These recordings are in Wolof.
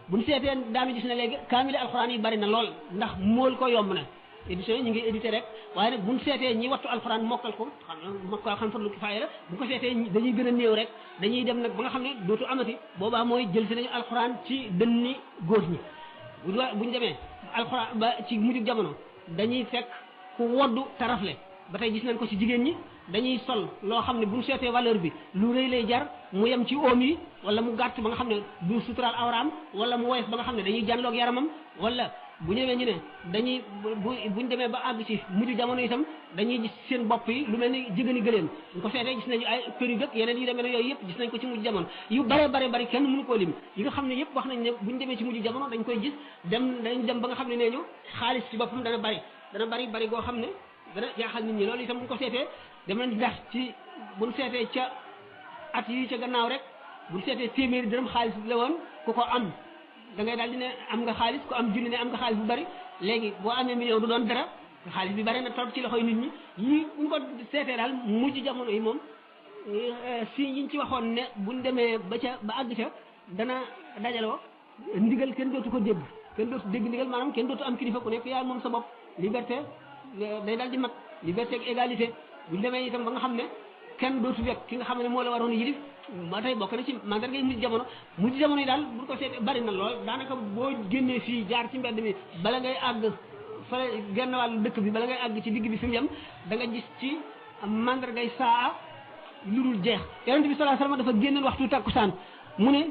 buñ seetee daanu gis ne léegi kaamil alxuraan yi bari na lool ndax mool ko yomb na édition yi ñu ngi édité rek waaye nag buñ seetee ñi wattu alxuraan mokkal ko xam farlu kifaaya la bu ko seetee dañuy gën a néew rek dañuy dem nag ba nga xam ne dootu amati boobaa mooy jël si nañu alxuraan ci dënni góor ñi buñ demee alxuraan ba ci mujj jamono dañuy fekk ku woddu tarafle ba tey gis nañ ko ci jigéen ñi dañuy sol loo xam ne buñ seetee valeur bi lu rëy lay jar mu yem ci oom yi wala mu gàtt ba nga xam ne du suturaal awraam wala mu woyof ba nga xam ne dañuy jànloog yaramam wala bu ñëwee ñu ne dañuy buñ demee ba àgg ci mujj jamono itam dañuy gis seen bopp yi lu mel ni jigéeni gëléem ñu ko seetee gis nañu ay perruque ak yeneen yu demee ne yooyu yëpp gis nañ ko ci mujj jamono yu bare bari kenn mënu koo lim yi nga xam ne yëpp wax nañ ne buñ demee ci mujj jamono dañ koy gis dañ dem ba nga xam ne nee ñu xaalis ci boppam dana bari goo xam ne dana jaaxal nit ñi loolu itam buñ ko seetee dem nañ ndax ci buñ seetee ca at yi ca gannaaw rek buñ seetee téeméeri dërëm xaalis la woon ku ko am da ngay daal di ne am nga xaalis ku am junni ne am nga xaalis bu bari léegi boo amee million du doon dara xaalis bi bari na trop ci loxoy nit ñi yii buñ ko seetee daal mujj jamono yi moom si yiñ ci waxoon ne buñ demee ba àgg ca dana dajaloo ndigal kenn dootu ko dégg kenn dootu dégg ndigal maanaam kenn dootu am kilifa ku nekk yaa moom sa bopp liberté day daal di mat liberté ak égalité buñ demee itam ba nga xam ne kenn dootu wekk ki nga xam ne moo la waroon yilif ba tey bokk na ci mandarga yi mujj jamono yi daal bu ko seetee bari na lool daanaka boo génnee fii jaar ci mbedd mi bala ngay àgg fa genn wàllu dëkk bi bala ngay àgg ci digg bi fi mu yem da nga gis ci mandargay saa lu dul jeex yonent bi sallallahu alayhi wasallam dafa génneel waxtu takkusaan mu ne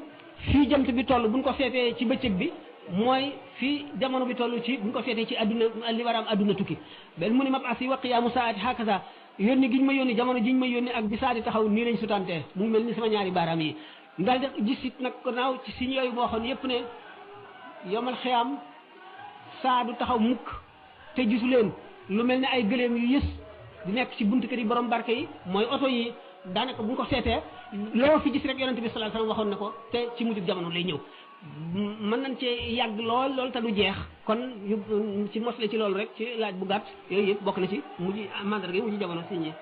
fii jant bi toll buñ ko seetee ci bëccëg bi mooy fii jamono bi toll ci buñ ko seetee ci adduna li war a am adduna tukki benn mu ne mab'asi wa qiyaamu saati hakaza yónni giñ ma yónni jamono jiñ ma yónni ak bi saa di taxaw nii lañ sutantee mu ngi mel ni sama ñaari baaraam yi daal di gis it nag gannaaw ci signe yooyu moo xoon yépp ne yomal xiyaam saa du taxaw mukk te gisu leen lu mel ne ay gëléem yu yës di nekk ci buntu kër yi borom barke yi mooy oto yi daanaka bu ñu ko seetee loo fi gis rek yonent bi sallallahu alayhi wasallam waxoon na ko te ci mujj jamono lay ñëw mën nañ cee yàgg lool te du jeex kon ci mosle ci loolu rek ci laaj bu gàtt yooyu yëpp bokk na ci mujj mandarga yi mujj jamono si ñi